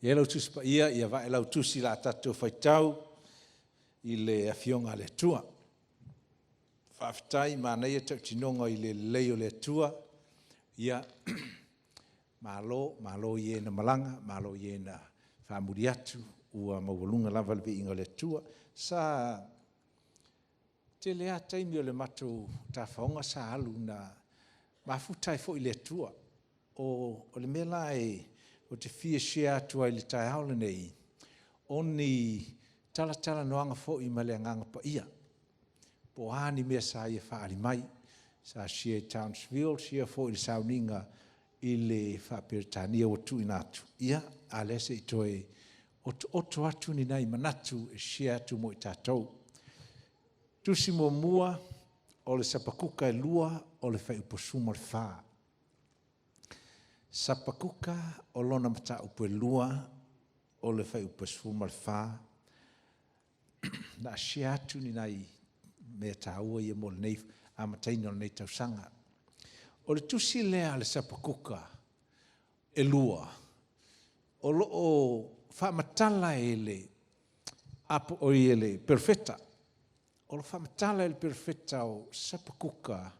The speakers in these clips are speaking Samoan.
I ai lau Tusi Paia, ia vae lau Tusi la tatou faitau i le Afioga a le Atua. Faafetai, manaia tautinoga i le lelei o le Atua. Ia, malo, malo i e na malaga, malo i e na faamuli atu, ua maualuga lava le viiga o le Atua. Sa tele lava taimi o le matou tafaoga sa alu na mafuta ai foi i le Atua. O le mea la ou te fia share atu ai i le taeao lenei, o ni talatalanoaga foi ma le Agaga Paia, po o a ni mea sa Ia faaali mai. Sa share i Townsville, share foi i le sauniga i le faa-Peretania ua tuuina atu, ia a o lea se i toe otooto atu ni nai manatu e share atu mo i tatou. Tusi muamua o le Sapakuka 2 o le Fuaiupu 14. Sapakuka o lona mataupu e 2 o le Fuaiupu 14. O le a share atu ni nai mea taua ia mo lenei amataina o lenei tausaga. O le tusi lea a le Sapakuka e 2, o lo o faamatala e le Perofeta, o lo o faamatala e le Perofeta o Sapakuka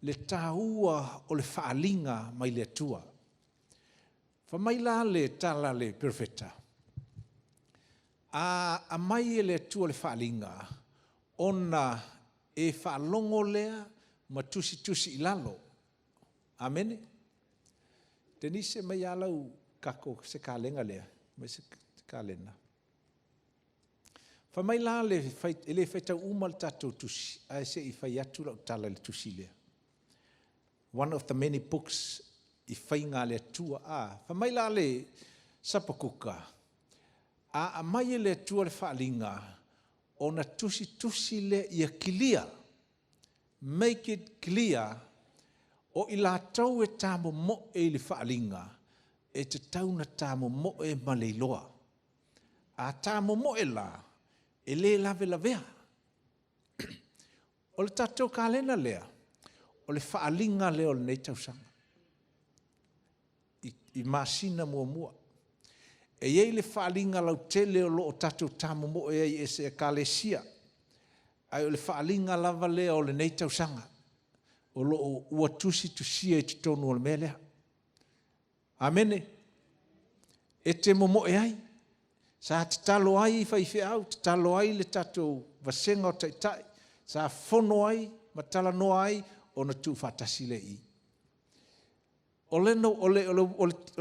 le taua o le faaaliga mai le Atua. Fai mai la le tala a le Perofeta, a aumai e le Atua le faaaliga, ona e faalogo lea ma tusitusi i lalo. Amene. Tenise, aumai lava lau se kalena lea, aumai se kalena. Fai mai la le, e le faitau uma le tatou tusi, ae se i fai atu lau tala i le tusi lea. One of the many books i faiga a le Atua. Fai mai la le Sapakuka, a aumai e le Atua le faaaliga, ona tusitusi lea ia clear, make it clear, o i latou e tamomoe i le faaaliga, e tatau ona tamomoe ma le iloa. A tamomoe la, e le lavelavea. O le tatou kalena lea, o le faaaliga lea o lenei tausaga i masina muamua. E i ai le faaaliga lautele o lo o tatou tamomoe ai i ese Ekalesia, ae o le faaaliga lava lea o lenei tausaga, o lo o ua tusitusia i totonu o le mea lea. Amene. E te momoe ai. Sa tatalo ai faifeau, tatalo ai le tatou vasega o taitai, sa fono ai ma talanoa ai, ona tuufaatasi lea i i. O le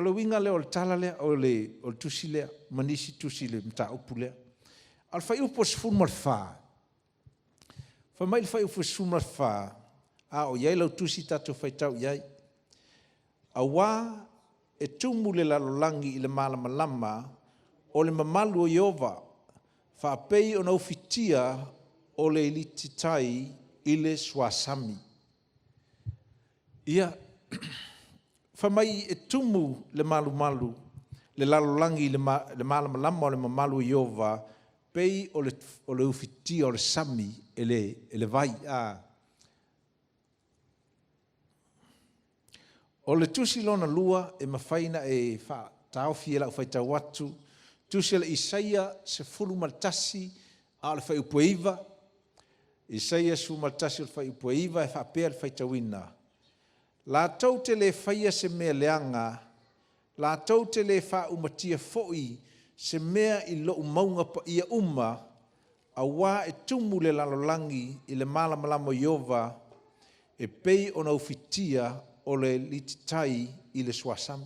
uiga lea o le tala lea, o le tusi lea ma nisi tusi i le mataupu lea. A o le fuaiupu 14, fai mai le fuaiupu 14, a o i ai lau tusi tatou faitau i ai. Aua e tumu le lalolagi i le malamalama o le mamalu o Ieova, faapei ona ufitia o le alititai i le suasami. Ia, fai mai e tumu le malumalu le lalolagi i le malamalama o le mamalu o Ieova, pei o le ufitia o le sami e le vai. O le tusi lona lua e mafai ona e taofi i lau faitau atu, tusi o le Isaia 11 a o le fuaiupu e 9, Isaia 11 o le fuaiupu e 9 e faapea le faitauina, latou te le faia se mea leaga, latou te le faaumatia foi se mea i lou mauga paia uma, aua e tumu le lalolagi i le malamalama o Ieova, e pei ona ufitia o le alititai i le suasami.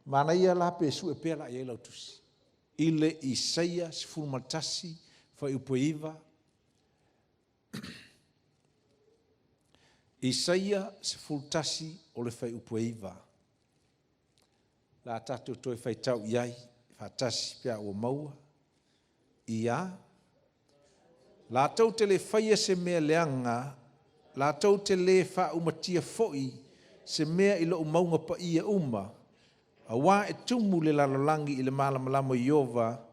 Manaia la pe sue pea la i ai lau tusi, i le Isaia 11 fuaiupu e 9, Isaia 11 o le fuaiupu e 9. O le a tatou toe faitau i ai faatasi pe a ua maua. Ia, latou te le faia se mea leaga, latou te le faaumatia foi se mea i lou mauga paia uma, aua e tumu le lalolagi i le malamalama o Ieova,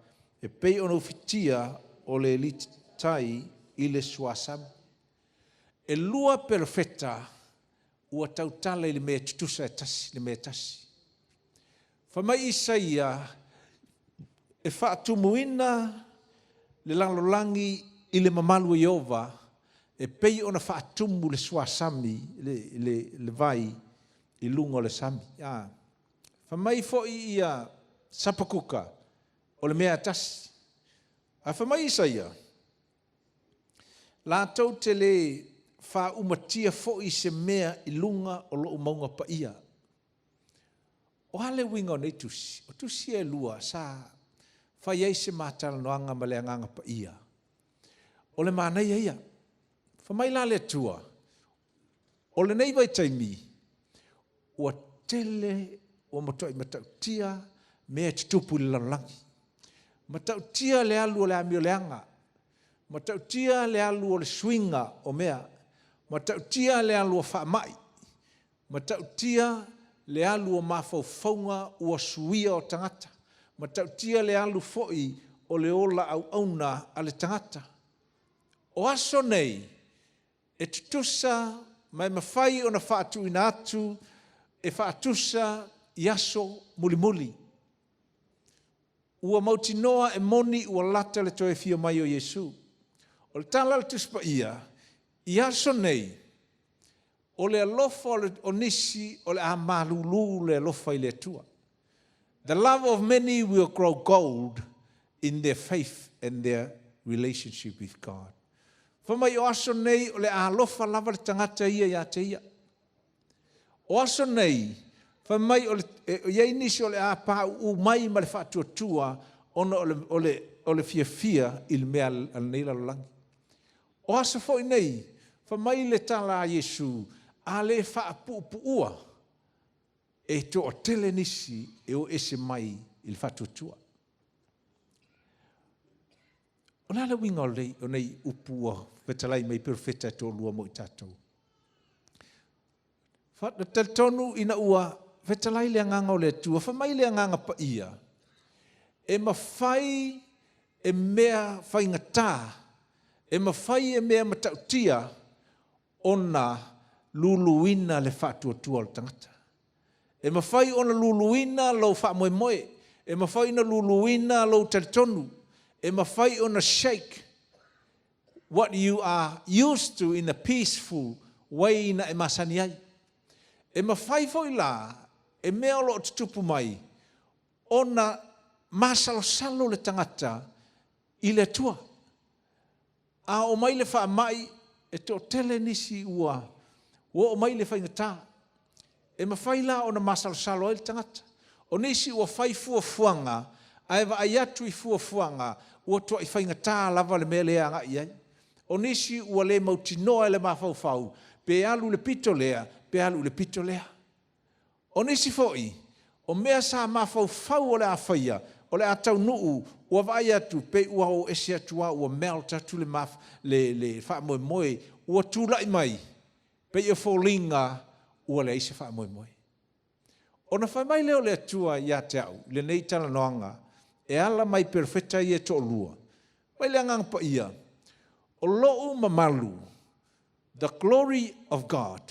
e pei ona ufitia o le alititai i le suasami. E 2 perofeta ua tautala i le mea tutusa e tasi, le mea e tasi. Fai mai Isaia, E faatumuina le lalolagi i le mamalu o Ieova, e pei ona faatumu le suasami, le vai i luga o le sami. Fai mai foi ia Sapakuka, o le mea lava e tasi. Ae fai mai Isaia, latou te le faaumatia foi se mea i luga o lou mauga paia. O a le uiga o nei tusi? O tusi ia e 2 sa fai ai se ma talanoaga ma le Agaga Paia. O le manaia ia. Fai mai la le Atua, o lenei vaitaimi, ua tele, ua matuai matautia mea e tutupu i le lalolagi. Matautia le alu o le amioleaga, matautia le alu o le suiga o mea, matautia le alu o faamai, matautia le alu o mafaufauga ua suia o tagata, matautia le alu foi o le ola auauna a le tagata. O aso nei, e tutusa ma e mafai ona faatuina atu e faatusa i aso mulimuli. Ua mautinoa e moni ua lata le toe afio mai o Iesu. O le tala a le Tusi Paia, i aso nei, o le alofa o nisi o le a malulu le alofa i le Atua. The love of many will grow cold in their faith and their relationship with God. Fai mai o aso nei o le a alofa lava le tagata ia ia te ia. O aso nei, fai mai o le, e i ai nisi o le a pauu mai ma le faatuatua ona o le fiafia i le mea a lenei lalolagi. O aso foi nei, fai mai le tala a Iesu, a le faapuupuua, e toatele nisi e o ese mai i le faatuatua. O le a le uiga o nei upu ua fetalai mai perofeta e toalua mo i tatou? Talitonu ina ua fetalai le agaga o le Atua, fai mai le Agaga Paia, e mafai e mea faigata, e mafai e mea matautia ona luluina le faatuatua o le tagata. E mafai ona luluina lou faamoemoe, e mafai ona luluina lou talitonu, e mafai ona shake what you are used to in a peaceful way na e masani ai. E mafai foi la e mea o lo o tutupu mai ona masalosalo le tagata i le Atua. A oo mai le faamai, e toatele nisi ua oo mai le faigata. E mafai la ona masalosalo ai le tagata. O nisi ua fai fuafuaga, ae vaai atu i fuafuaga, ua tuai faigata lava le mea lea e agai i ai. O nisi ua le mautinoa e le mafaufau, pe alu i le pito lea, pe alu i le pito lea. O nisi foi, o mea sa mafaufau o le a faia, o le a taunuu, ua vaai atu pei ua o ese atu lava, ua melt atu le faamoemoe, ua tulai mai, pei e foliga ua leai se faamoemoe. Ona fai mai lea o le Atua ia te au i lenei talanoaga, e ala mai perofeta ia e toalua, mai le Agaga Paia, o lou mamalu, the glory of God,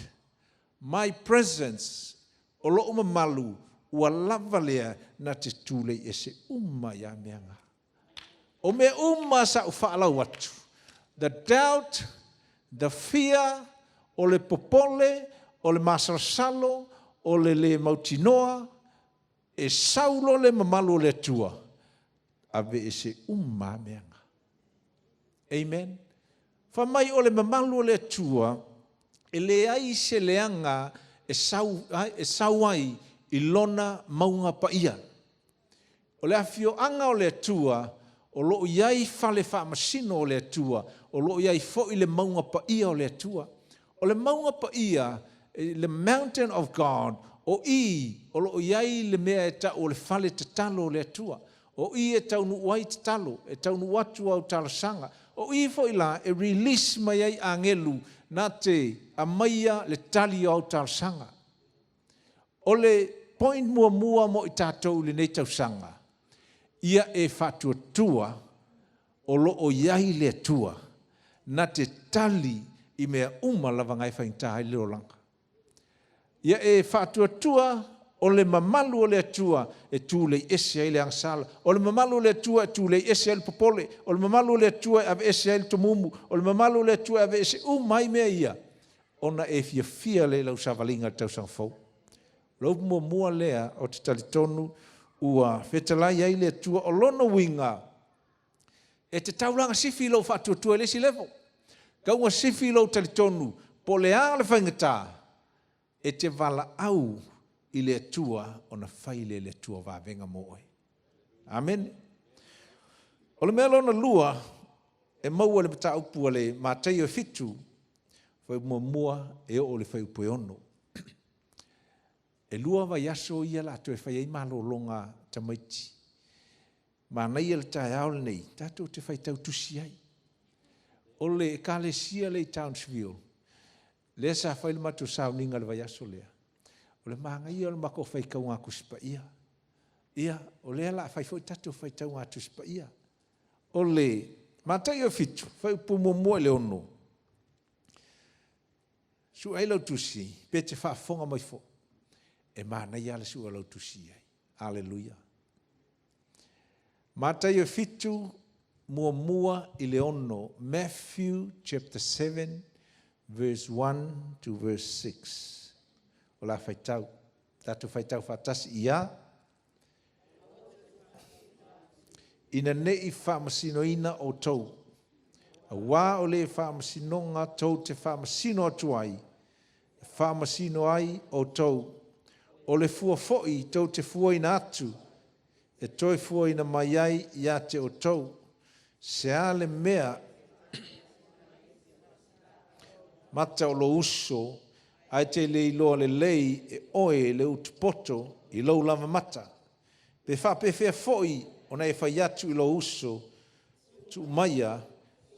my presence, o lou mamalu, ua lava lea na te tulei ese uma ia mea ngā. O mea uma sa ou faalau atu, the doubt, the fear, o le popole, o le masalosalo, o le le mautinoa, e sau loa le mamalu o le Atua, ave ese uma mea ngā. Amen. Fai mai o le mamalu o le Atua, e leai se leaga e sau ai i lona mauga paia. O le afioaga o le Atua, o lo o i ai fale faamasino o le Atua, o lo o i ai foi le mauga paia o le Atua. O le mauga paia, the mountain of God, o i o lo o i ai le mea e tau o le fale tatalo o le Atua. O i e taunuu ai tatalo, e taunuu atu au talosaga. O i foi la e release mai ai agelu na te aumaia le tali o au talosaga. O le point muamua mo i tatou i lenei tausaga, ia e faatuatua o lo o i ai le Atua na te tali i mea uma lava ngai faigata ai le olaga. Ia e faatuatua O le mamalu o le Atua e tulei ese ai le agasala. O le mamalu o le Atua e tulei ese ai le popole. O le mamalu o le Atua e aveese ai le tomumu. O le mamalu o le Atua e aveese uma ai mea ia, ona e fiafia lea i lau savaliga i le tausaga fou. O le upu muamua lea ou te talitonu ua fetalai ai le Atua, o lona uiga, e te taulaga sifi lou faatuatua i le isi level. E tatau ona sifi lou talitonu po o le a le faigata, e te valaau i le Atua ona fai lea e le Atua o vavega mo oe. Amene. O le mea lona lua e maua i le mataupu a le Mataio e 7, fuaiupu 1 e oo i le fuaiupu e 6. E 2 vaiaso ia o le a toe fai ai malologa a tamaiti. Manaia le taeao lenei tatou te faitau tusi ai. O le ekalesia lea i Townsville, lea sa fai le matou sauniga i le vaiaso lea, o le manaia o le matou faitauga Tusi Paia. Ia, o lea o le a fai foi le tatou faitauga Tusi Paia. O le Mataio 7, fuaiupu 1 i le 6, sue ai lau tusi, pe te faafofoga mai foi, e manaia lava le sue o lau tusi i ai. Aleluia. Mataio 7, 1 i le 6, Matthew chapter 7, verse 1 to verse 6. O le a faitau, tatou faitau faatasi i a. Ina ne i faamasinoina outou, aua o le faamasinoga tou te faamasino atu ai, e faamasino ai outou. O le fua foi tou te fuaina atu, e toe fuaina mai ai ia te outou. Se a le mea mata o lou uso, ae te le iloa lelei e oe le utupoto i lou lava mata? Pe faapefea foi ona e fai atu i lou uso, Tuu maia,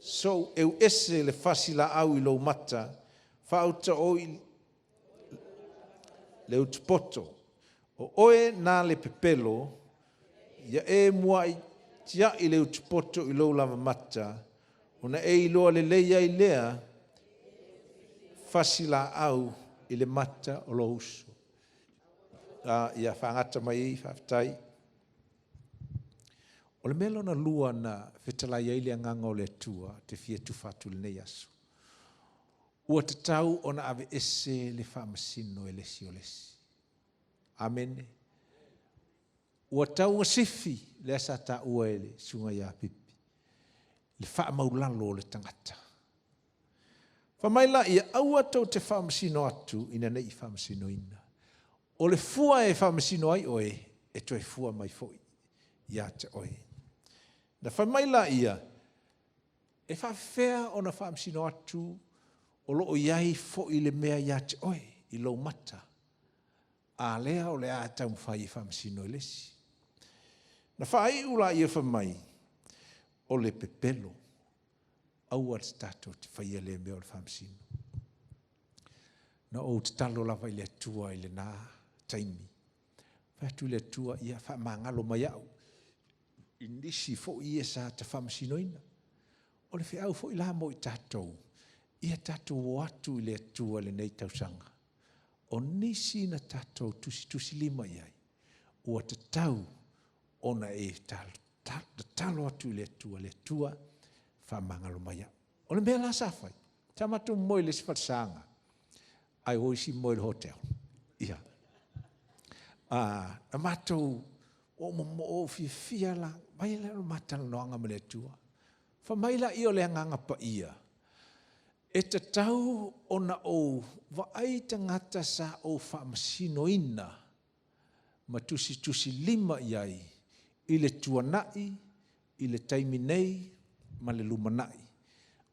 se i ou euese le fasilaau i lou mata, faauta oi le utupoto. O oe na le pepelo, ia e muai tiai le utupoto i lou lava mata, ona e iloa lelei ai lea fasilaau i le mata o lou uso. Ia faagata mai i i, faafetai. O le mea lona lua na fetalai ai le Agaga o le Atua ou te fia tufa atu i lenei aso, ua tatau ona aveese le faamasino e le isi o le isi. Amene. Ua tauga sifi, lea sa taua e le susuga ia Pipi, le faamaualalo o le tagata. Fai mai laia, aua tou te faamasino atu ina ne i faamasinoina. O le fua e faamasino ai oe, e toe fua mai foi ia te oe. Na fai mai laia, e faafefea ona faamasino atu o lo o i ai foi le mea ia te oe i lou mata, a lea o le a taumafai e faamasino i le isi. Na faaiu laia fai mai, o le pepelo, aua tatou te faia lea mea o le faamasino. Na ou tatalo lava i le Atua i lena taimi, fai atu i le Atua, ia faamagalo mai au i nisi foi ia sa ta faamasinoina. O le feau foi la mo i tatou, ia tatou o atu i le Atua i lenei tausaga. O nisi na tatou tusitusilima i ai, ua tatau ona e tatalo atu i le Atua, le Atua faamagalo mai au. O le mea la sa fai, sa matou moe i le isi falesaga, ae o isi moe i le hotel. Ia. Na matou, ua ou fiafia la, mai lea o le ma talanoaga ma le Atua. Fai mai laia o le Agaga Paia, e tatau ona ou vaai tagata sa ou faamasinoina ma tusitusilima i ai i le tuanai, i le taimi nei ma le lumanai,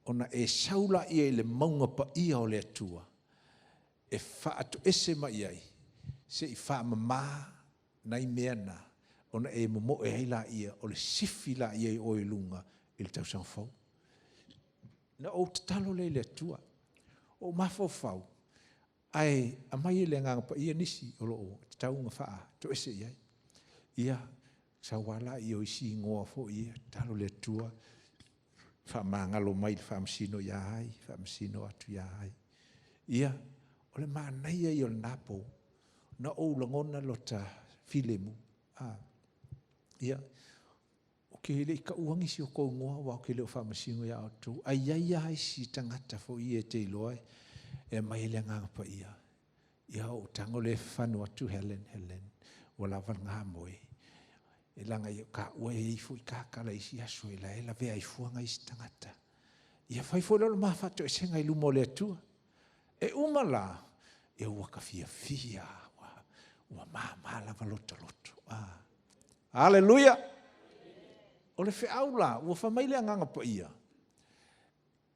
ona e sau laia i le mauga paia o le Atua e faatoese mai ai, se i faamama nai mea na, ona e momoe ai laia, o le sifi laia i oe i luga i le tausaga fou. Na ou tatalo lea i le Atua, ou mafaufau, ae aumai e le Agaga Paia nisi o lo o tatau ona faatoese i ai. Ia, sau lava lea o isi igoa foi ia, tatalo i le Atua, faamagalo mai i le faamasino ia ai, faamasino atu ia ai. Ia, o le manaia ia o lena po. Na ou lagona lota filemu. A, ia, ou te le i taua nisi o tou igoa aua ou te le o faamasino ia outou, ae i ai lava isi tagata foi ia e te iloa e aumai ai le Agaga Paia. Ia ou tago lea e fafano atu, Helen, Helen, ua lava lena moe. E leaga o taua e i ai foi ta tala i isi aso, o la e lavea ai fua nai isi tagata. Ia fai foi lea o le ma faatoesega i luma o le Atua. E uma la, ia ua ta fiafia, ua mama lava lota loto. Ah. Aleluia! O le feau la, ua fai mai le Agaga Paia,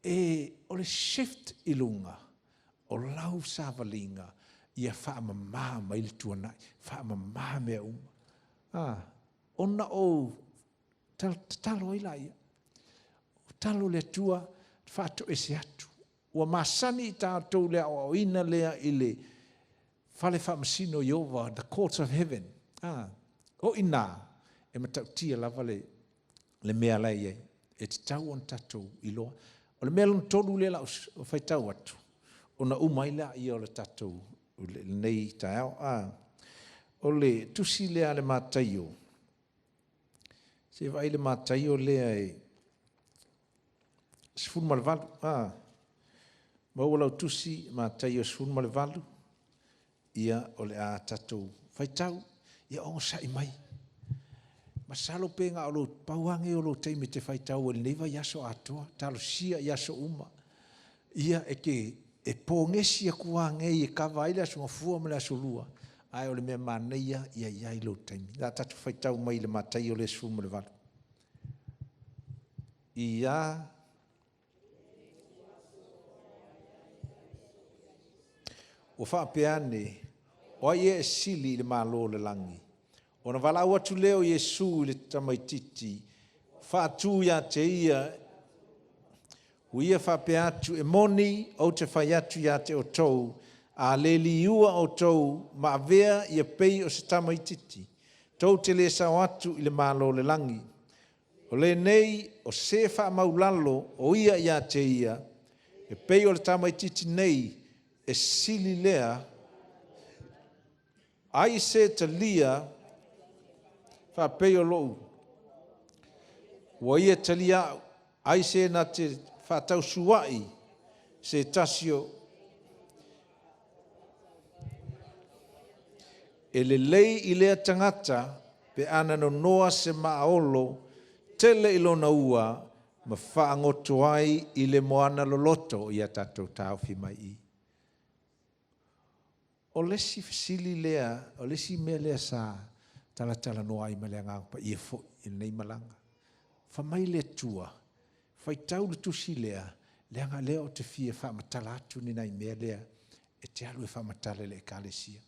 e, o le shift i luga o lau savaliga ia faamama mai le tuanai, faamama mea uma. Ah, ona ou tatalo ai laia, tatalo le Atua faatoese atu. Ua masani i tatou le aoaoina lea i le fale faamasino Ieova, the courts of heaven. Ah, o i ina e matautia lava le mea la e i ai. E tatau ona tatou iloa. O le mea lona tolu lea o le a ou faitau atu, ona uma ai lea o le tatou lenei taeao. Ah, o le tusi lea a le Mataio, se vaai le Mataio lea e 18. Ah, maua lau tusi, Mataio 18, ia o le a tatou faitau, ia onosai mai. Masalo pe na o lou pau lava lenei o lou taimi e te faitau ai i lenei vaiaso atoa, talosia i aso uma. Ia e te e pogesi atu lava nei e kava ai le Aso Gafua ma le Aso Lua, ae o le mea manaia ia i ai lou taimi. O le a tatou faitau mai i le Mataio lea 18. Ia ua faapea ane, o ai ea e sili i le Malo o le lagi? Ona valaau atu lea o Iesu i le tamaitiiti, faatu ia te ia, ua ia faapea atu, e moni ou te fai atu ia te outou, a le liua outou ma avea ia pei o se tamaitiiti, tou te le sao atu i le Malo o le lagi. O lenei o se faamaulalo o ia ia te ia, e pei o le tamaitiiti nei, e sili lea, ai se talia faapei o lou, ua ia talia au, ai se na te faatausuai se tasi o, e lelei i lea tagata pe ana nonoa se maaolo tele i lona ua ma faagoto ai i le moana loloto. Ia tatou taofi mai i. O le isi fesili lea, o le isi mea lea sa talatalanoa ai ma le Agaga Paia foi i lenei malaga. Fai mai le Atua, faitau le tusi lea, leaga lea ou te fia faamatala atu ni nai mea lea e te alu e faamatala i le Ekalesia.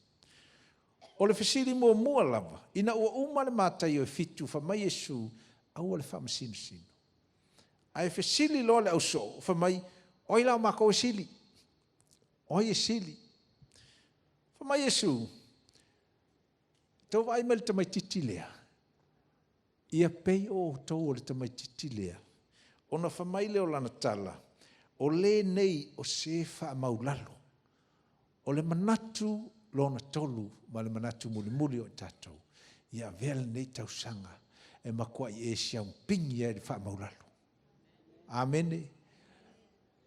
O le fesili muamua lava, ina ua uma le Mataio e 7, fai mai Iesu, aua le faamasinosino. Ae fesili loa le ausoo, fai mai, o ai la o matou e sili? O ai e sili? Fai mai Iesu, tau vaai mai le tamaitiiti lea, ia pei o outou o le tamaitiiti lea, ona fai mai lea o lana tala, o lenei o se faamaulalo. O le manatu lona tolu ma le manatu mulimuli o i tatou, ia avea lenei tausaga e matuai e siaupini ai i le faamaulalo. Amene.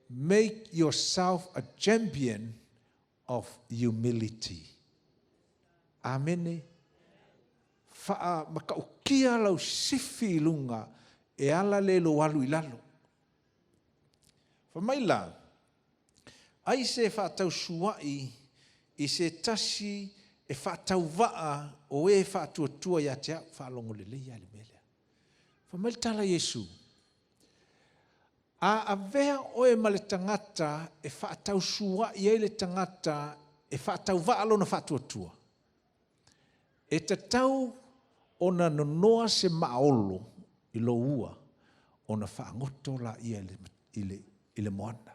Make yourself a champion of humility. Amene. Faamatautia lau sifi i luga e ala le lou alu i lalo. Fai mai la, ai se faatausuai i se tasi e faatauvaa o e faatuatua ia te au. Faalogo lelei lava i le mea lea. Fai mai le tala a Iesu, a avea oe ma le tagata e faatausuai ai le tagata e faatauvaa lona faatuatua, e tatau ona nonoa se maaolo i lou ua, ona faagoto laia i le moana.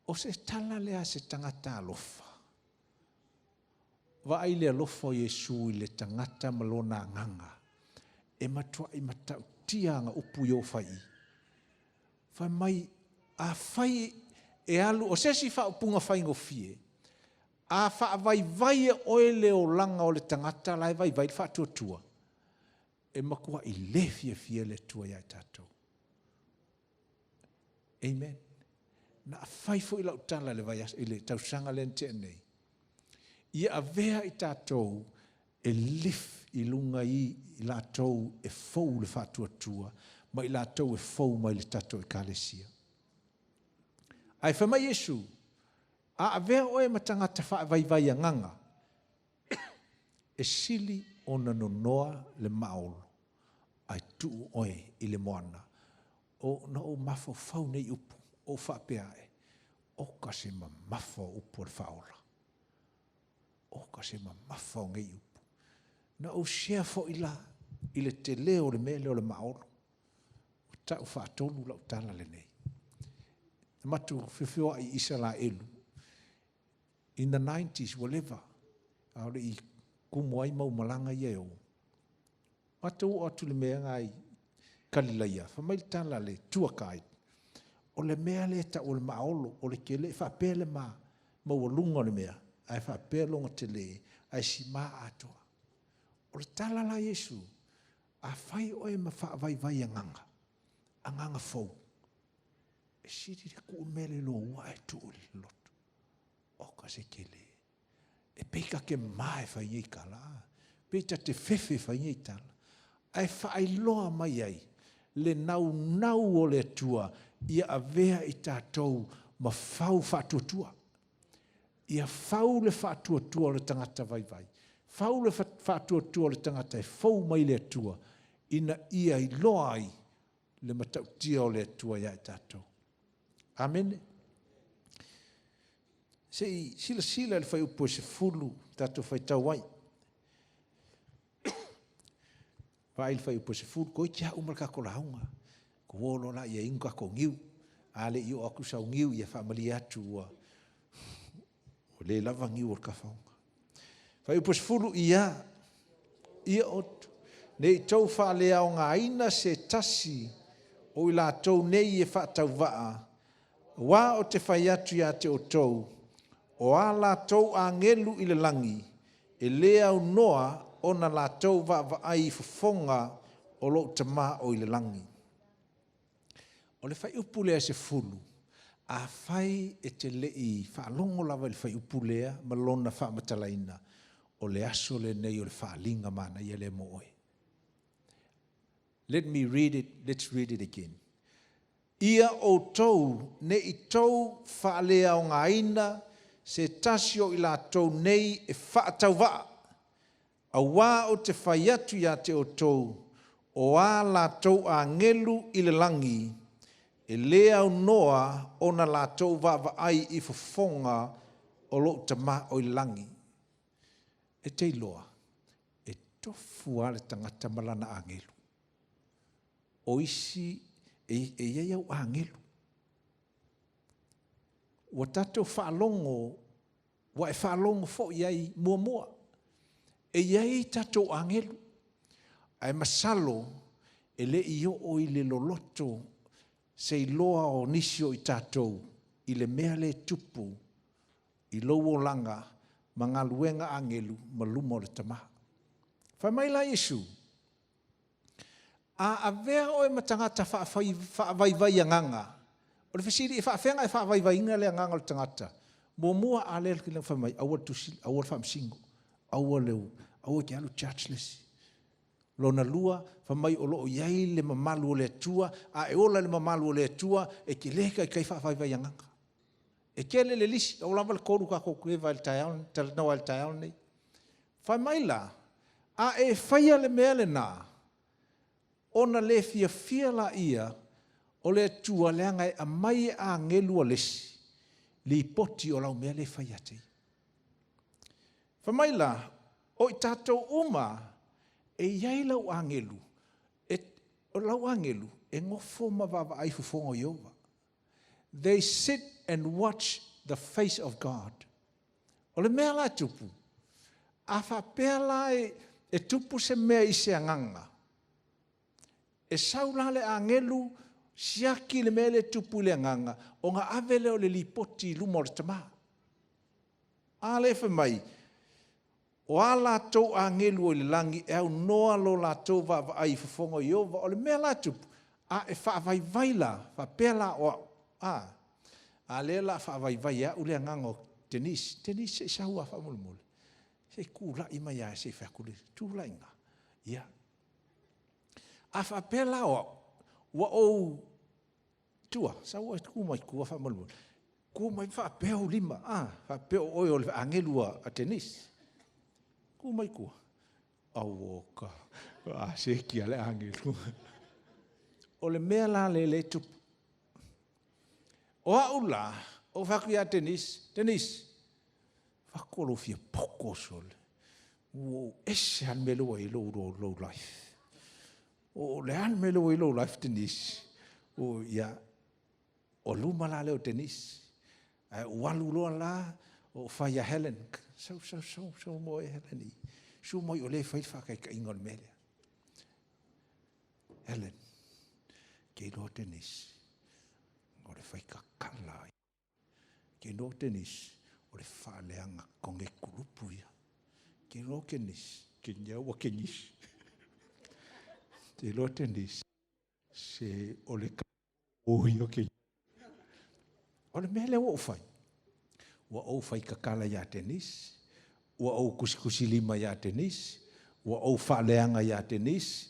O se tala lea a se tagata alofa. Vaai le alofa o Iesu i le tagata ma lona agaga, e matuai matautia ana upu i o fai i. Fai mai, a fai e alu, o se isi faaupuga faigofie, A faavaivai e oe le olaga o le tagata la e vaivai le faatuatua, e matuai le fiafia le Atua ia i tatou. Amen. Na fai foi lau tala i le tausaga lea na tea nei, ia avea i tatou e lift i luga i latou e fou le faatuatua, ma i latou e fou mai le tatou ekalesia. Ae fai mai Iesu, a avea oe ma tagata faavaivai agaga, e sili ona nonoa le maolo, ae tuu oe i le moana. O na ou mafaufau nei upu, o faapea ai, oka se mamafa o upu o le faaola. Oka se mamafa o nei upu. Na ou share foi la i le tele o le mea lea o le maolo. O tau faatolu lau tala lenei. Na matou feofeoai i Isaraelu in the 90s, ua leva, a o le i tumu ai mau malaga ia e o. Matou oo atu i le mea lena i Kalilaia, fai mai le tala a le tour guide, o le mea lea e tau o le maolo, o le tele, e faapea le maualuga o le mea, ae faapea lona tele, ae sima atoa. O le tala la Iesu, a fai oe ma faavaivai agaga, agaga fou, e sili le tuu le mea lea i lou ua ae tuu i le lotu. Oka se tele. E pei ta te ma e fai nei tala, pei ta te fefe e fai nei tala, ae faailoa mai ai le naunau o le Atua ia avea i tatou ma fau faatuatua. Ia fau le faatuatua o le tagata vaivai, fau le faatuatua o le tagata e fou mai le Atua, ina ia iloa ai le matautia o le Atua ia i tatou. Amene. Se i silasila i le fuaiupu e 10 tatou faitau ai. Vaai i le fuaiupu e 10, toeitiiti lava uma le tatou lauga. Tatou o loa laia e inu tatou niu. A le i oo atu sau niu, ia faamalie atu ua le lava niu o le tafaoga. Fuaiupu 10, ia ne i tou faaleaogaina se tasi o i latou nei e faatauvaa, aua ou te fai atu ia te outou, o a latou agelu i le lagi, e le aunoa ona latou vaavaai i fofoga o lou Tama o i le lagi. O le fuaiupu lea e 10, afai e te le i faalogo lava i le fuaiupu lea ma lona faamatalaina, o le aso lenei o le faaaliga manaia lea mo oe. Let me read it, let's read it again. Ia outou ne i tou faaleaogaina se tasi o i latou nei e faatauvaa, aua ou te fai atu ia te outou, o a latou agelu i le lagi, e le aunoa ona latou vaavaai i fofoga o lou Tama o i le lagi. E te iloa, e tofu lava le tagata ma lana agelu. O isi, e i ai au agelu. Ua tatou faalogo, ua e faalogo foi ai muamua. E i ai tatou agelu, ae masalo e le i oo i le loloto se iloa o nisi o i tatou i le mea le tupu i lou olaga ma galuega agelu ma luma o le Tama. Fai mai la Iesu, a avea oe ma tagata faavaivai agaga, o le fesili e faafega e faavaivaiina le agaga o le tagata. Muamua a lea le fai mai, aua le tusi, aua le faamasino, aua le, aua te alu judge le isi. Lona lua, fai mai o loo i ai le mamalu o le Atua, a e ola le mamalu o le Atua, e te le taitai faavaivai agaga. E tele le lisi, o lava le 3 tatou eva i le taeao, talanoa i le taeao lenei. Fai mai la, a e faia le mea lena, ona le fiafia la ia o le Atua leaga e aumai e agelu a le isi, lipoti o lau mea le fai ia te ia. Fai mai la, o i tatou uma, e i ai lau agelu, o lau agelu, e nofo ma vaavaai fofoga o Ieova. They sit and watch the face of God. O le mea la e tupu, a faapea la e tupu se mea i se agaga, e sau la le agelu siaki le mea le tupu i le agaga, ona ave lea o le lipoti i luma o le Tama. A lea e fai mai, O a latou agelu o i le lagi e aunoa lo latou vaavaai i fofoga o Ieova. O le mea la e tupu, a e faavaivai la, faapea la o au, a, a lea o le a faavaivai e au le agaga o Tenise. Tenise se i sau lava faamolemole. Se i tulai mai lava se i fai atu le tulaiga. Ia, a faapea la o au, ua ou Tua, sau oe e tu mai tua faamolemole. Tu mai ma faapea ou lima, a, faapea o oe o le agelu a Tenise. Tu mai tua. Auo ka, a seki lava le agelu. O le mea la lea e tupu, o au la, ou fai atu ia Tenise, Tenise, vaeatu lou fia poto sole, ua ou ese lava le mea lea ua i ai lou life. O le a le mea lea ua i ai lou life Tenise? Ia, o luma la lea o Tenise, ae ou alu loa la ou fai ia Helen, sau, sau, sau ma oe Helen, susu mai o lea e fai le faataitaiga o le mea lea. Helen, e te iloa Tenise, o le faikatala ia. E te iloa Tenise, o le faaleaga koneti kulupu ia. E te iloa Tenise, ua Kenisi. E te iloa Tenise, se o le ia. O le mea lea ua ou fai, ua ou faitatala ia Tenise, ua ou tusitusilima ia Tenise, ua ou faaleaga ia Tenise,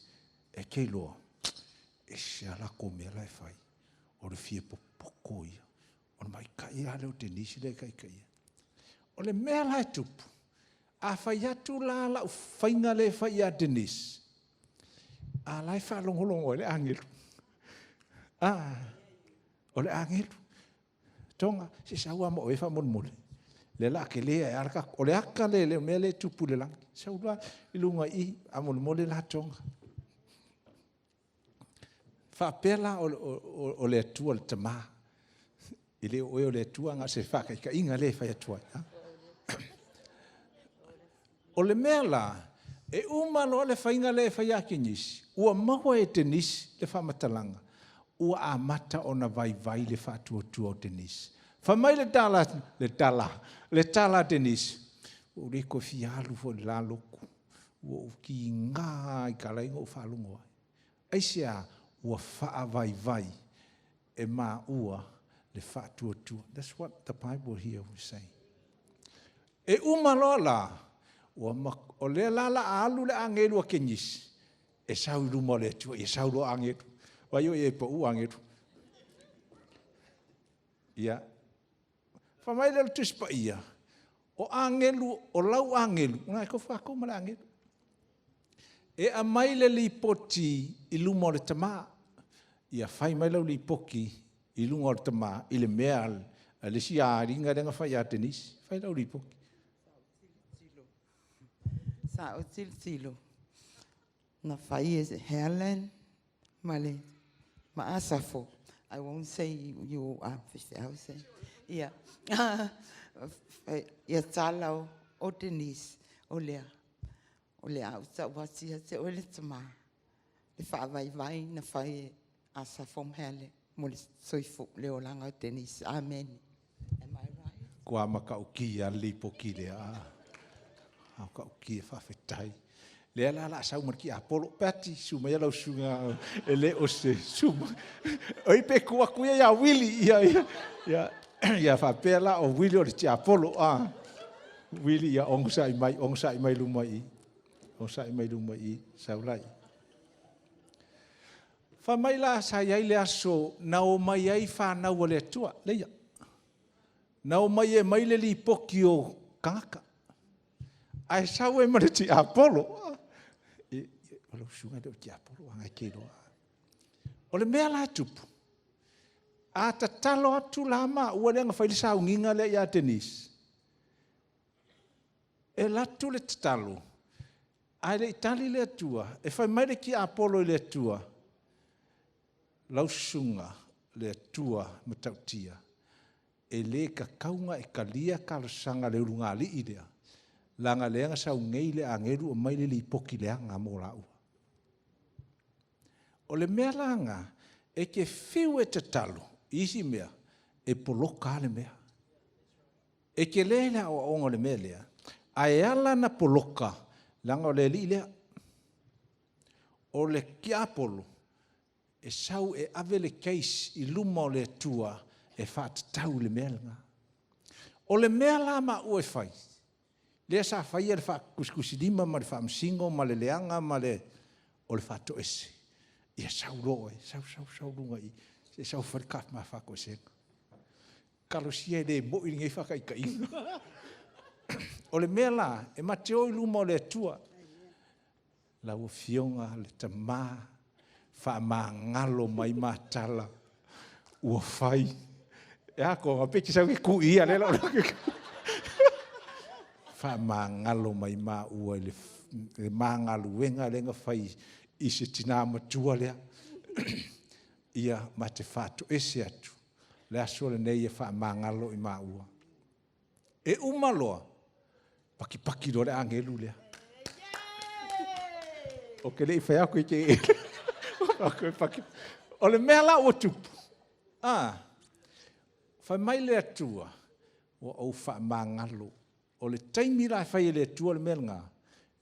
e te iloa, e ese lava latou mea la e fai, o le fia popoto ia. O le maita'i la lea o Tenise lea e taitaia. O le mea la e tupu, a fai atu la lau faiga lea e fai ia Tenise, a la e faalogologo ai le agelu. A, o le agelu. Toga, se i sau lava ma oe faamolemole. Lea o le a tele ae lava le tatou... O le ata lea o le mea lea e tupu i le lagi. Sau loa i luga i i, faamolemole la Toga. Faapea la o le Atua le Tama. E le o oe o le Atua, na o se faataitaiga lea e fai atu ai. O le mea la, e uma loa le faiga lea e fai ia Tenisi, ua maua e Tenisi le faamatalaga, ua amata ona vaivai le faatuatua o Tenisi. Fai mai le tala, le tala, le tala a Tenisi, ua ou le toe fia alu foi i le la lotu, ua ou tiga lava i tala ia na ou faalogo ai. Aisea? Ua faavaivai e maua le faatuatua. That's what the Bible here was saying. E uma loa la, ua o lea la o le a alu le agelu a Kenisi, e sau i luma o le Atua, ia sau loa agelu. Vaai o i ai pau agelu. Ia, fai mai lea o le Tusi Paia, o agelu, o lau agelu, na e tofu tatou ma le agelu. E aumai le lipoti i luma o le Tama. Ia fai mai lau lipoti i luga o le Tama i le mea a le isi aiga lea na fai ia Tenisi. Fai lau lipoti. Sa ou tilotilo na fai e Helen ma le ma Asafo. I won't say you are faifeau say. Ia, ia tala o Denise, o lea, o le a ou tau atu ia te oe le tama, le faavaivai na fai e Asafo ma Helen mo le soifua, le olaga o Denise. Amen. Am I right? Kua matautia le lipoti lea. A matautia, faafetai. Lea la o le a sau ma le tiapolo. Pati, susu maia lau susuga e le o se susu. Oi pe tuu atu ia ia Wili. Ia, ia, ia, ia faapea la o Wili o le tiapolo. A. Wili ia onosai mai, onosai mai luma i. Onosai mai luma i, sau lai. Fai mai la sa i ai le aso na o mai ai whanau a le Atua. Leia. Na o mai e mai le lipoti o tagata. Ae sau ai ma le tiapolo. O lau susuga e le o tiapolo, a te iloa. O le mea la e tupu, a tatalo atu la maua lea na fai le sauniga lea ia Tenise, e alu atu le tatalo, ae le i tali le Atua, e fai mai le tiapolo i le Atua, lau susuga le Atua matautia, e le tatau ona e talia talosaga a le ulugalii lea, leaga lea na sau nei le agelu aumai le lipoti leaga mo laua. O le mea la lena, e te fiu e tatalo i isi mea, e poloka lava le mea. E tele le aoaoga o le mea lea, ae ala ona poloka, leaga o le alii lea. O le tiapolo, e sau e ave le case i luma o le Atua e faatatau i le mea lena. O le mea la maua e fai, lea sa faia le faatusitusilima ma le faamasino ma le leaga ma le... o le faatoese. Ia sau loa oe, sau sau sau luga i i, se i sau e fai le ma faatoesega. Talosia e le moi lenei faataitaiga. O le mea la, e ma te o i luma o le Atua, lau Afioga le Tama, faamagalo mai ma tala ua fai. E a Toga, pe e te sau e tu i i a o lea o le a ou alu atu. Faamagalo mai maua i le ma galuega lea na fai i se tina matua lea. Ia ma te faatoese atu, o le aso lenei e faamagalo i maua. E uma loa, patipati loa le agelu lea. Ou te le i fai atu e te... O le mea la ua tupu, a, fai mai le Atua, ua ou faamagalo. O le taimi la e fai e le Atua le mea lena,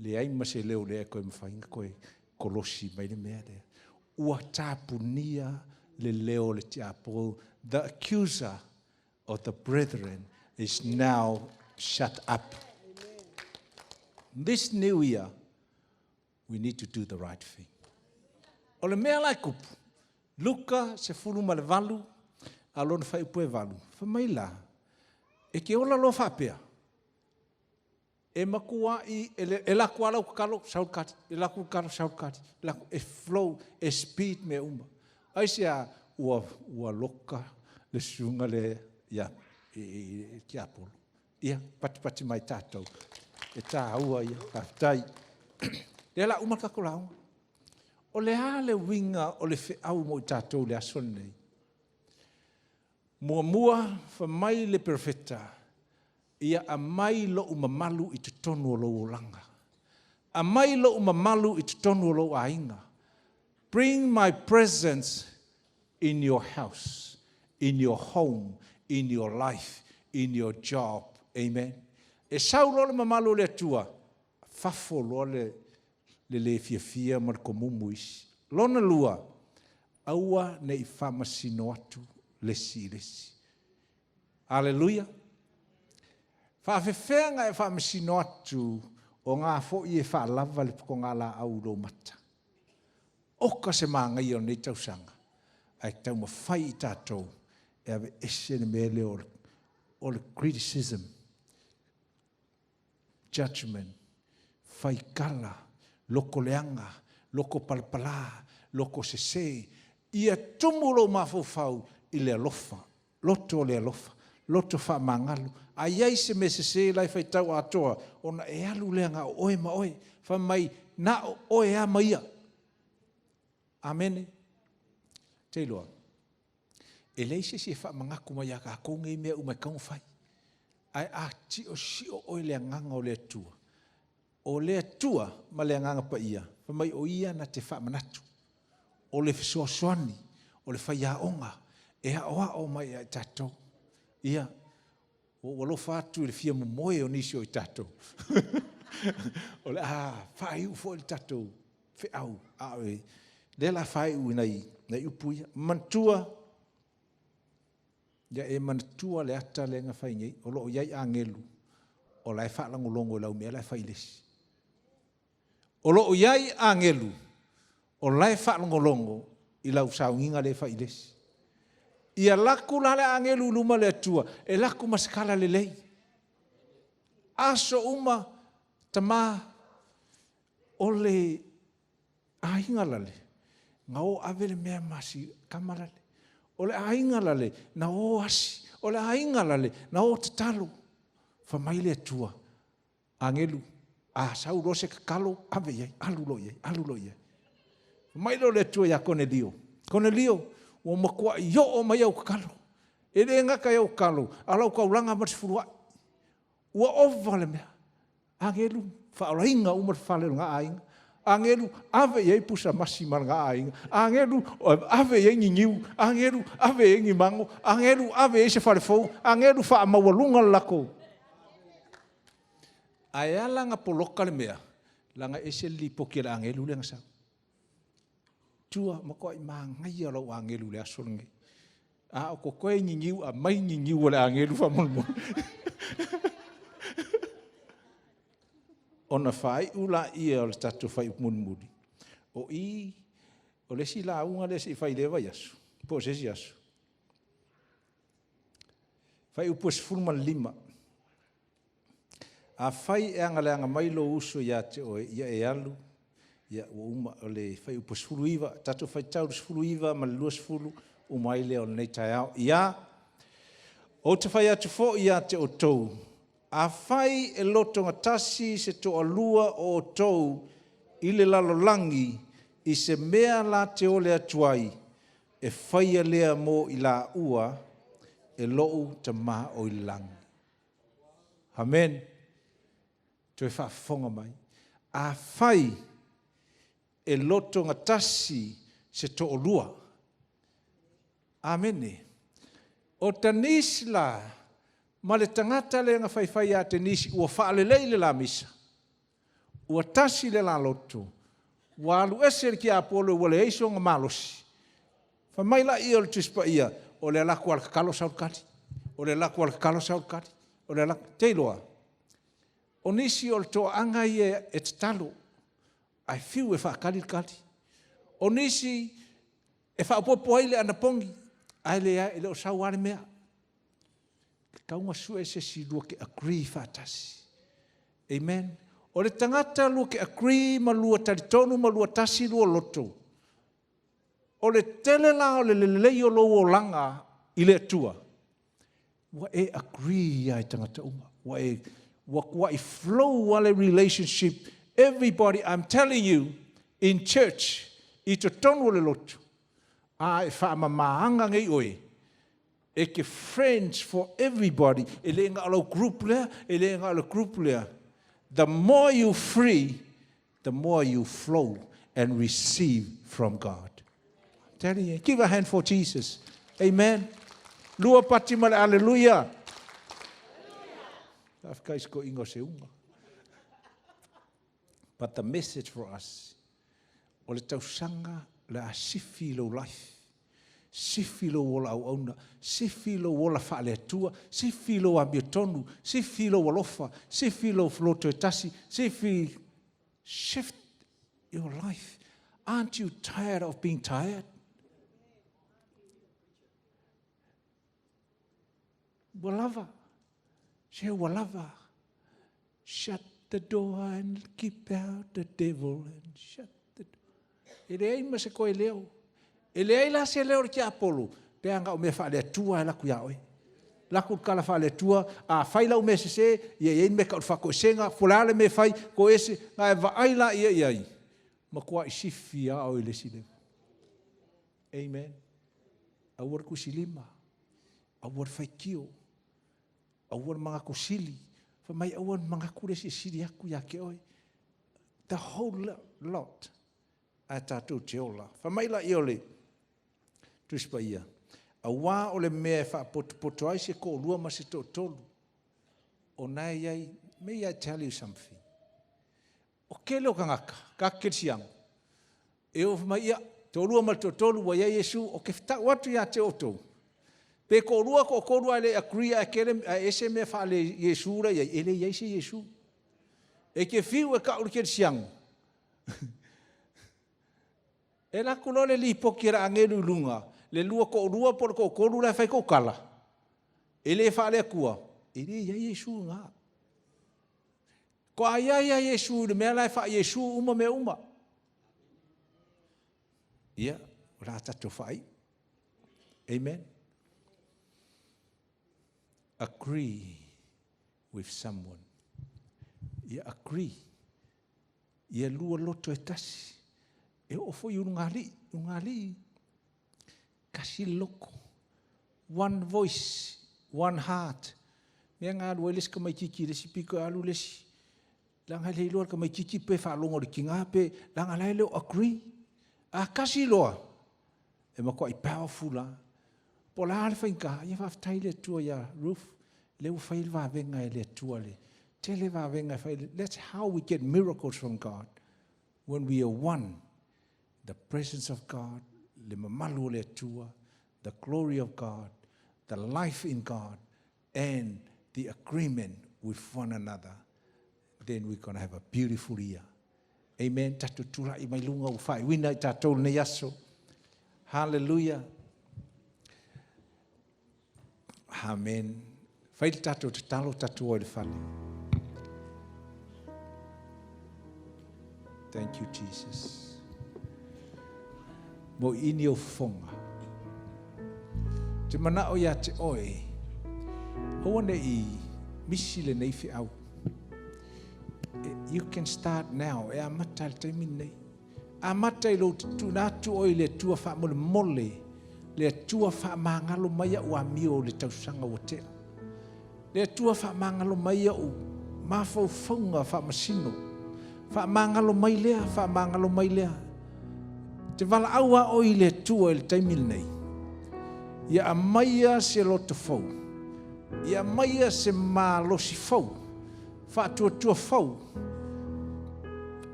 leai ma se leo o le e mafai ona toe kolosi mai le mea lea. Ua tapunia le leo o le tiapolo. The accuser of the brethren is now shut up. This new year, we need to do the right thing. O le mea la e tupu, Luka 18, a lona fuaiupu e 8, fai mai la, e te ola loa faapea, e matuai, e alu atu lava lau tatalo, sau le tali, e alu atu le tatalo sau le tali, e flow, e speed mea uma. Aisea? Ua loka le susuga lea ia i le tiapolo. Ia, patipati mai tatou. E taua ia, faafetai. O lea o le a uma le tatou lauga. O le a le uiga o le feau mo i tatou i le aso lenei? Muamua, fai mai le Perofeta, ia aumai lou mamalu i totonu o lou olaga. Aumai lou mamalu i totonu o lou aiga. Bring my presence in your house, in your home, in your life, in your job. Amen. E sau loa le mamalu o le Atua, fafo loa le le fiafia ma le komumu isi. Lona lua, aua ne i faamasino atu le isi i le isi. Aleluia. Faafefea ona e faamasino atu o ngā foi e faalava le potogalau i lou mata. Oka se manaia o lenei tausaga, ae taumafai i tatou e aveese le mea lea o le criticism, judgment, faitala, lotoleaga, loto palapala, loto sese. Ia tumu lou mafaufau i le alofa, loto o le alofa, loto faamagalo. A i ai se mea sese la e faitau atoa, ona e alu lea na o oe ma oe. Fai mai, na o oe lava ma ia. Amene. Te iloa, e leai se isi e faamanatu mai ia tatou nei mea uma e tatau ona fai. Ae a siosio oe i le agaga o le Atua, o le Atua ma le Agaga Paia, fai mai o Ia na te faamanatu, o le fesoasoani, o le faiaoga e aoao mai ia i tatou. Ia, ua ou alofa atu i le fia momoe o nisi o i tatou. O le a faaiu foi le tatou feau, a o lea o le a faaiu i nai upu ia. Manatua, ia e manatua le ata lea na fai nei, o lo o i ai agelu o la e faalogologo i lau mea la e fai i le isi. O lo o i ai agelu o la e faalogologo i lau sauniga lea e fai i le isi. Ia alu atu la le agelu i luma o le Atua, e alu atu ma se tala lelei. Aso uma, tama, o le aiga lale, na o ave le mea ma si tama lale. O le aiga lale, na o asi. O le aiga lale, na o tatalo. Fai mai le Atua, agelu, a sau loa se tatalo, ave i ai, alu loa i ai, alu loa i ai. Fai mai lea o le Atua ia Konelio, Konelio, ua matuai oo mai au tatalo. E le gata i au tatalo, a o lau taulaga ma le sefuluai. Ua ova le mea. Agelu, faaolaina uma le fale o lena aiga. Agelu, ave i ai pusa masi ma lena aiga. Agelu, ave i ai ni niu. Agelu, ave i ai ni mago. Agelu, ave i ai se fale fou. Agelu, faamaualuga le latou. Ae ala na poloka le mea, leaga e ese le lipoti a le agelu lea na sau. Tua, matuai manaia lou agelu i le aso lenei. A o totoe ni niu, aumai ni niu a le agelu faamolemole. Ona faaiu lea o le tatou fuaiupu mulimuli, o i, o le isi lauga lea se i fai i lea vaiaso po o se isi aso, fuaiupu 15. Afai e agaleaga mai lou uso ia te oe, ia e alu, ia ua uma. O le fuaiupu 19, tatou faitau i le 19 ma le 20 uma ai lea o lenei taeao. Ia, ou te fai atu foi ia te outou, afai e lotogatasi se toalua o outou i le lalolagi i se mea la te ole atu ai, e faia lea mo i laua e lou Tama o i le lagi. Amene. Toe faafofoga mai. Afai e lotogatasi se toalua. Amene. O Tenise la, ma le tagata lea na faifai ia Tenise ua faalelei le la misa, ua tasi le la loto, ua alu ese le tiapolo ua leai sona malosi, fai mai lea o le Tusi Paia, o le alu atu lava o le tatalo sau le tali, o le alu atu lava o le tatalo sau le tali. Ou te iloa, o nisi o le toaaga ia e tatalo, ae fiu e faatali le tali. O nisi e faaopoopo ai le anapogi, ae leai e le o sau lava le mea. E tatau ona sue se isi lua te agree faatasi. Amen. O le tagata lua te agree ma lua talitonu ma lua tasi lua loto, o le tele la o le lelei o lou olaga i le Atua, ua e agree lava i tagata uma. Ua tuai flow lava le relationship. Everybody, I'm telling you, in church, i totonu o le lotu, a e faamamaaga nei oe, e te friends for everybody. E le na o lau group lea, e le na o le group lea. The more you free, the more you flow and receive from God. I'm telling you, give a hand for Jesus. Amen. Lua pati ma le aleluia. Faafetai i se inga o se uga. But the message for us, o le tausaga le a sifi lou life, sifi lou ola auauna, sifi lou ola faale-Atua, sifi lou amiotonu, sifi lou alofa, sifi lou loto e tasi, sifi, shift your life. Aren't you tired of being tired? Ua lava. Se ua lava. Shut the door and keep out the devil and shut the door. E leai ma se koe leo. E leai la se leo o le tiapolo, pe anga o mea faale-Atua e laku ia oe. Laku le kala faale-Atua, a fai lau mea sese, ia iai me ka o le whakoesenga, po le ale me fai, ko ese, nga e vaai la ia iai, ma kua i sifi a o i le si levo. Amen. Aua le tusilima, aua le faitio, aua le manatu sili, fai mai aua le manatu le isi e sili atu ia te oe. The whole lot ae tatou te ola. Fai mai laia o le Tusi Paia, auā o le mea e faapotopoto ai se toalua ma se toatolu, o na e i ai, may I tell you something? O tele o tagata, ka kerisiano, e oo mai ia, toalua ma le toatolu ua i ai Iesu, ou te tau atu ia te outou, pe toalua toatolu ae le agree ae kele ae ese mea faale Iesu la i ai, e le i ai se Iesu. E te fiu e tau i le kerisiano, e alu atu loa le lipoti a le agelu i luga, le lua toalua po o le toatolu la e fai tautala, e le faale-Atua, e le i ai Iesu i ina. Ko a i ai a Iesu i le mea la e faa-Iesu uma mea uma. Ia, o le a tatou faaiu. Amen. Agree with someone. Ia agree. Ia lua loto e tasi. E oo foi i ulugalii. Ulugalii, kasi le loko. One voice, one heart. Mea nga alu ai le isi tamaitiiti i le isi pito e alu le isi. Leaga e le iloa e le tamaitiiti pe faalogo i le tina pe, leaga la e le o agree. A kasi loa, e matuai powerful la. Po o le a le faigata, ia faafetai le Atua ia Ruth, lea ua fai le vavega e le Atua le Tele vavega e fai. That's how we get miracles from God. When we are one, the presence of God, le mamalu o le Atua, the glory of God, the life in God, and the agreement with one another, then we're going to have a beautiful year. Amen. Tatou tulai mai luga ua faaiuina i tatou lenei aso. Hallelujah. Amen. Fai le tatou tatalo tatou o i le fale. Thank you, Jesus. Mo ini o fofoga. Te manao ia te oe, aua ne i misi lenei feau. You can start now. E amata le taimi lenei. Amata i lou tutuuna atu oe i le Atua faamolemole, le Atua faamagalo mai au amio o le tausaga ua tea. Le Atua faamagalo mai au mafaufauga faamasino. Faamagalo mai lea, faamagalo mai lea. Te valaau a oe i le Atua i le taimi lenei. Ia aumaia se loto fou. Ia aumaia se malosi fou. Faatuatua fou.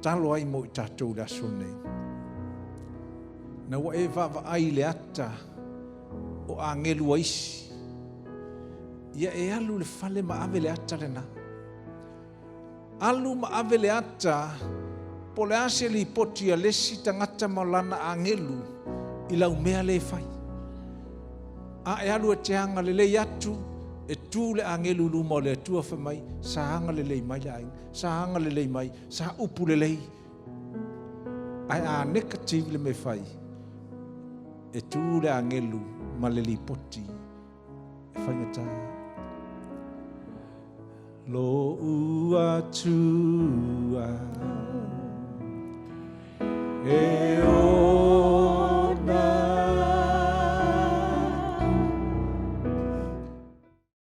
Talo ai mo i tatou le aso nei. Na ua e vaavaai i le ata o agelu a isi. Ia e alu le fale ma ave le ata lena. Alu ma ave le ata po le a se lipoti a le isi tagata ma lana agelu i lau mea le fai. A e alu e te agalelei atu, e tu le agelu i luma o le Atua fai mai, sa agalelei mai le aiga, sa agalelei mai, sa upu lelei. Ae a negative le mea fai, e tu le agelu ma le lipoti e faigata. Lo Atua e.